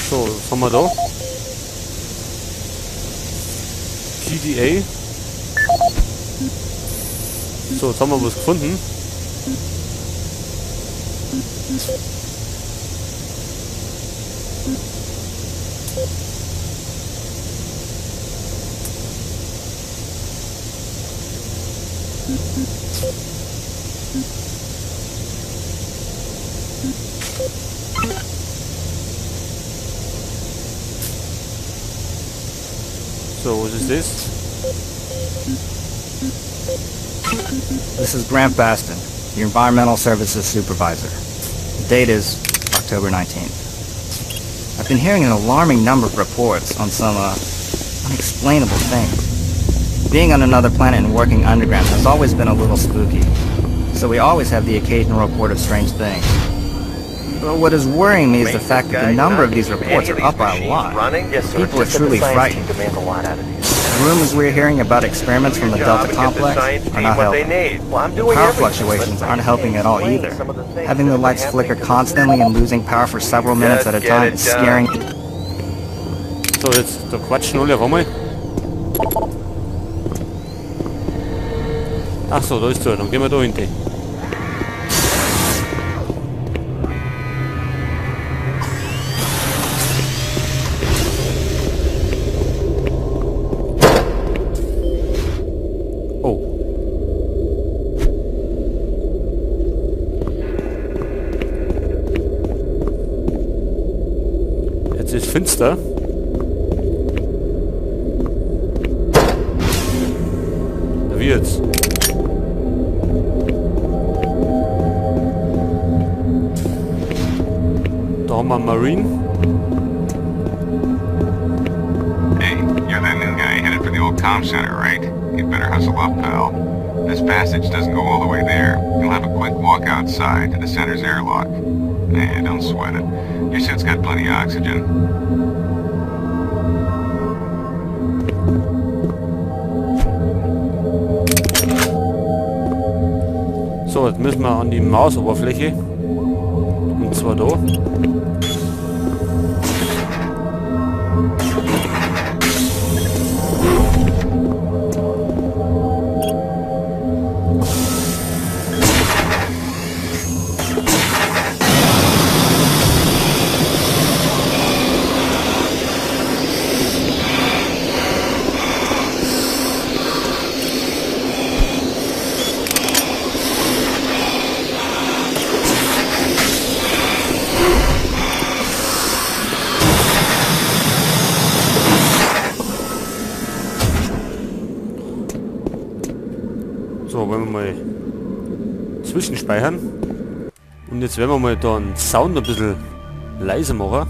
So, was haben wir da? PDA. So, jetzt haben wir was gefunden. So, was ist das? This is Grant Baston, your Environmental Services Supervisor. The date is October 19th. I've been hearing an alarming number of reports on some, unexplainable things. Being on another planet and working underground has always been a little spooky, so we always have the occasional report of strange things. But what is worrying me is the fact that the number of these reports are up by a lot. People are truly frightened. The rumors we're hearing about experiments from the Delta Complex are not helping. The power fluctuations aren't helping at all either. Having the lights flicker constantly and losing power for several minutes at a time is scaring... So, jetzt, da quatschen alle auf einmal. Ach so, da ist zu, dann gehen wir da hinten. Oh. Jetzt ist finster. Wie jetzt? Da haben wir Marine. Hey, you're that new guy headed for the old comm center, right? You'd better hustle up, pal. This passage doesn't go all the way there. You'll have a quick walk outside to the center's airlock. Nah, don't sweat it. Your suit's got plenty of oxygen. So, jetzt müssen wir an die Mausoberfläche. Und zwar da. So, wollen wir mal zwischenspeichern. Und jetzt werden wir mal da einen Sound ein bisschen leiser machen.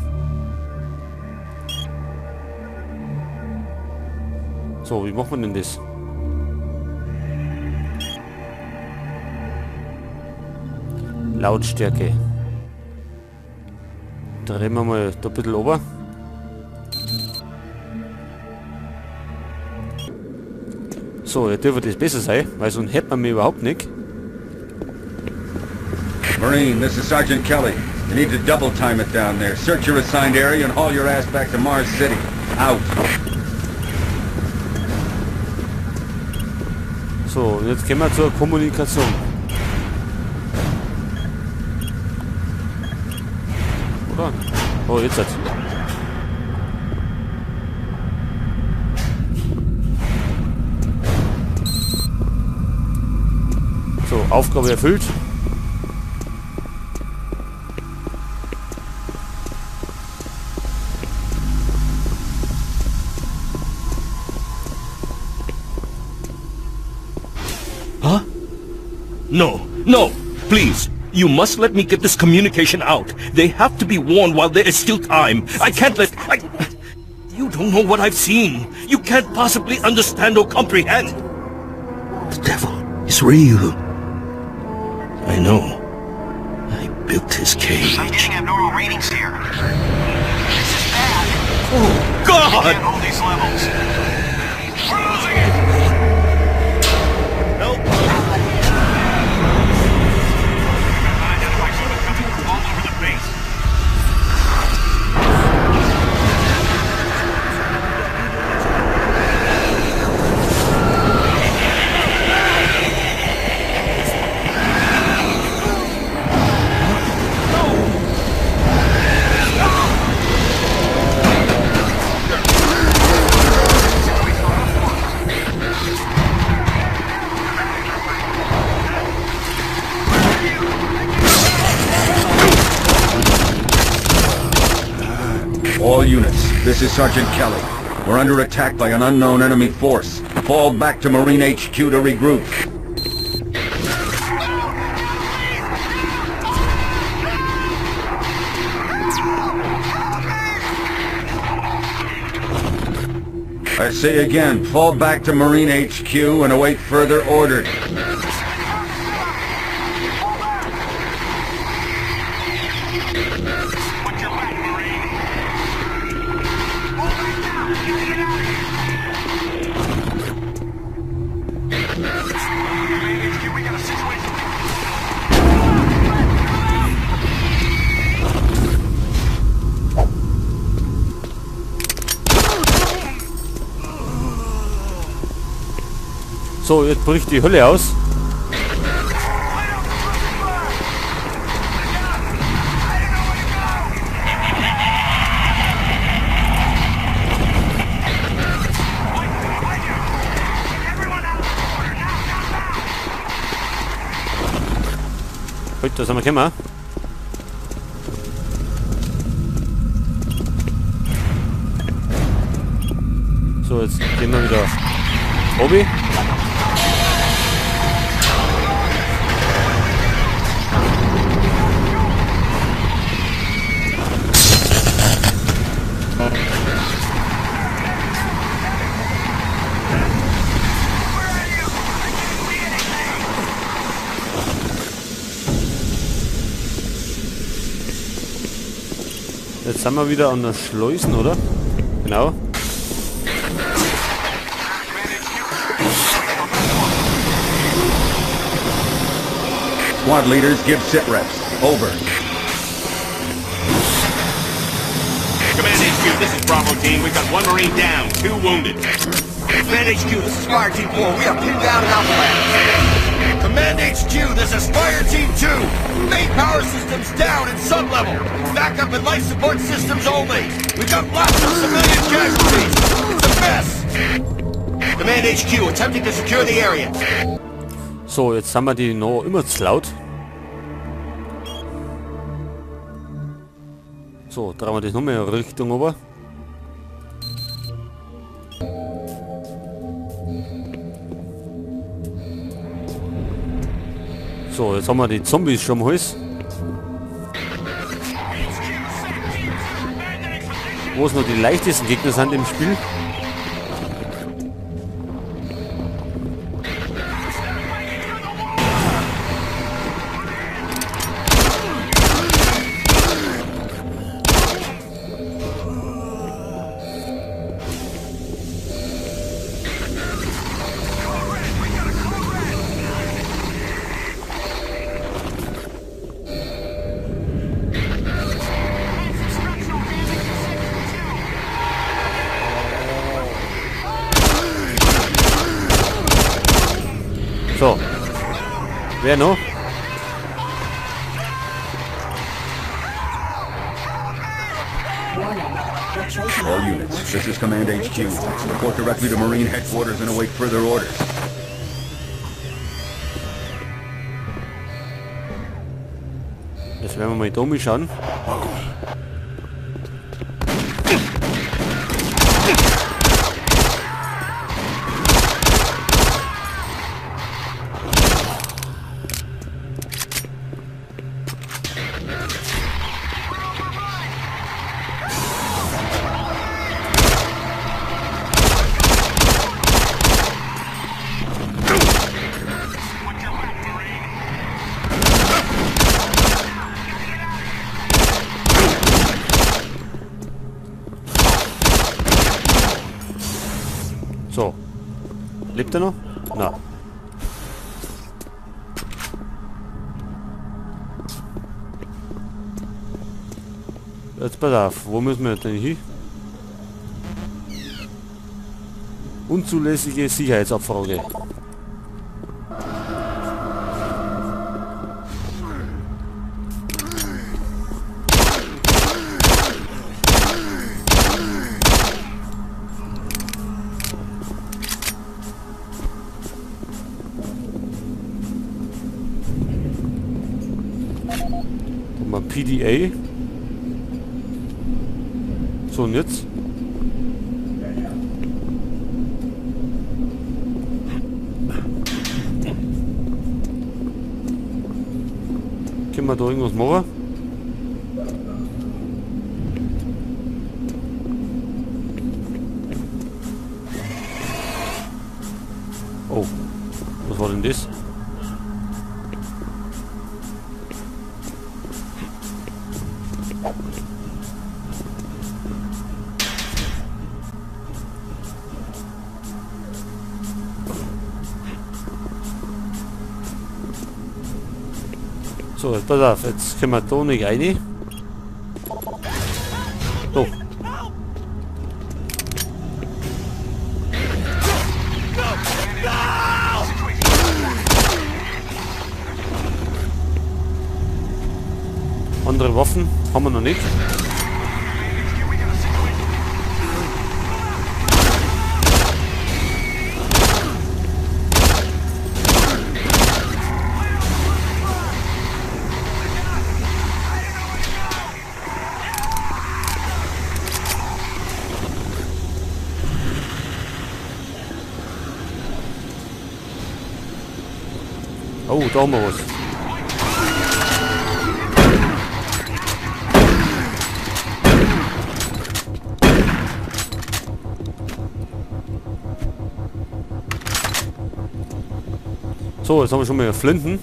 So, wie macht man denn das? Lautstärke. Drehen wir mal da ein bisschen runter. So, jetzt dürfte das besser sein, weil sonst hört man mich überhaupt nicht. Marine, this is Sergeant Kelly. You need to double time it down there. Search your assigned area and haul your ass back to Mars City. Out. So, und jetzt gehen wir zur Kommunikation. Oder? Oh, jetzt hat's. So, Aufgabe erfüllt. Huh? No, no, please. You must let me get this communication out. They have to be warned while there is still time. I can't let... You don't know what I've seen. You can't possibly understand or comprehend. The devil is real. I know. I built his cage. I'm getting abnormal readings here. This is bad. Oh, God! I can't hold these levels. We're losing it! Help! Unidentified units coming from all over the base. All units, this is Sergeant Kelly. We're under attack by an unknown enemy force. Fall back to Marine HQ to regroup. I say again, fall back to Marine HQ and await further orders. Watch your back, Marine. Fall back now! We gotta get out of here! Command HQ, we got a situation. So, jetzt bricht die Hölle aus. Da sind wir gekommen. So, jetzt gehen wir wieder Obi. Jetzt sind wir wieder an der Schleusen, oder? Genau. Squad leaders give sit reps. Over. Command HQ, this is Bravo Team. We've got one Marine down, 2 wounded. Command HQ, this is Fire Team 4. We are pinned down in Alpha Lab. Command HQ, this is Fire Team 2. Main power systems down at sub-level. Backup and life support systems only. We've got lots of civilian casualties. It's a mess. Command HQ attempting to secure the area. So, jetzt haben wir die noch immer zu laut. So, drehen wir das nochmal in Richtung rüber. So, jetzt haben wir die Zombies schon am Hals. Wo es noch die leichtesten Gegner sind im Spiel. So. Wer noch? All units, this is Command HQ. Report directly to Marine headquarters and await further orders. Jetzt werden wir mal da schauen. So. Lebt er noch? Na. Jetzt pass auf, wo müssen wir denn hin? Unzulässige Sicherheitsabfrage. PDA. So, und jetzt? Können wir da irgendwas machen? Oh, was war denn das? So, pass auf, jetzt können wir da nicht rein. Doch. Andere Waffen haben wir noch nicht. Oh, da haben wir was. So, jetzt haben wir schon mal Flinten.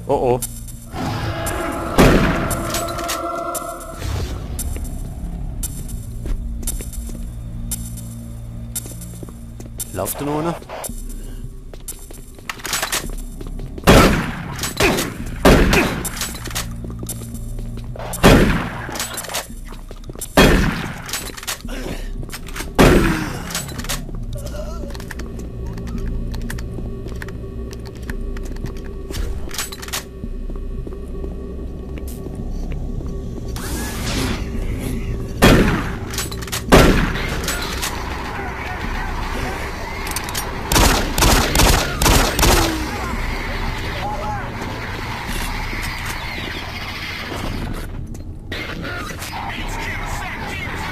Oh oh. Läuft da noch einer?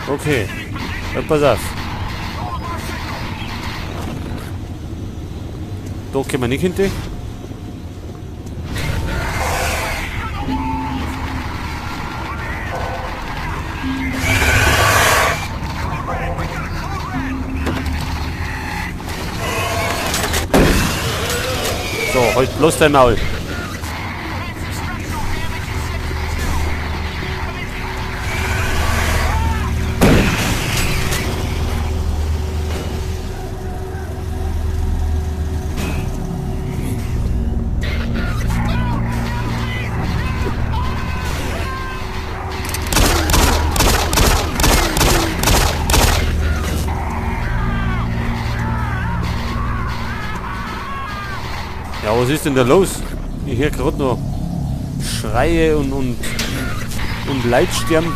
Okay, dann pass auf. Da können wir nicht hinter. So, halt bloß dein Maul. Ja, was ist denn da los? Ich höre gerade noch Schreie und Leitstern.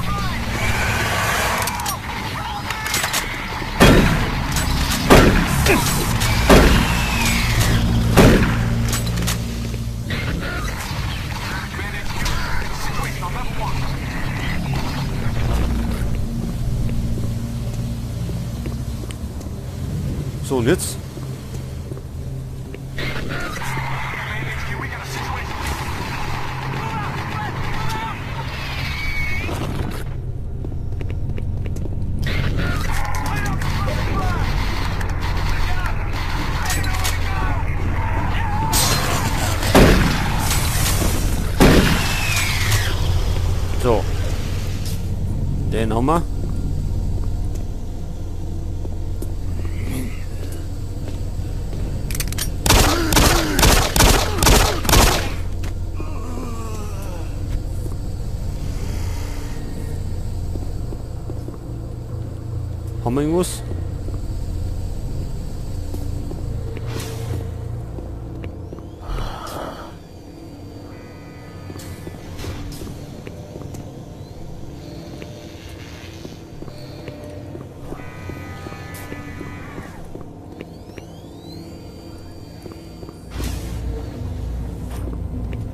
So, und jetzt? So. Den haben wir. Haben wir irgendwas?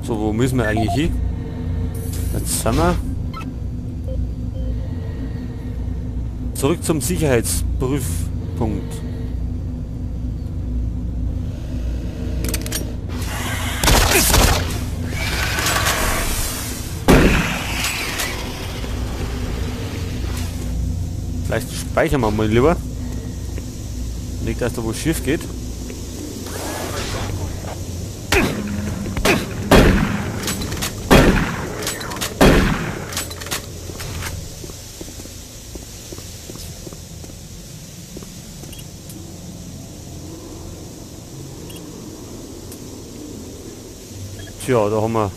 So, wo müssen wir eigentlich hin? Jetzt sind wir zurück zum Sicherheitsprüfpunkt. Vielleicht speichern wir mal lieber. Nicht, dass da wo schief geht. Tja, da haben wir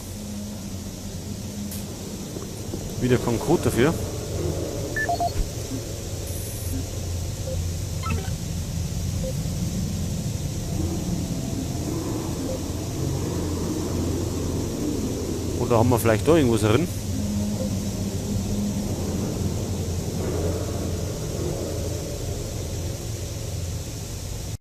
wieder keinen Code dafür. Oder haben wir vielleicht da irgendwas drin?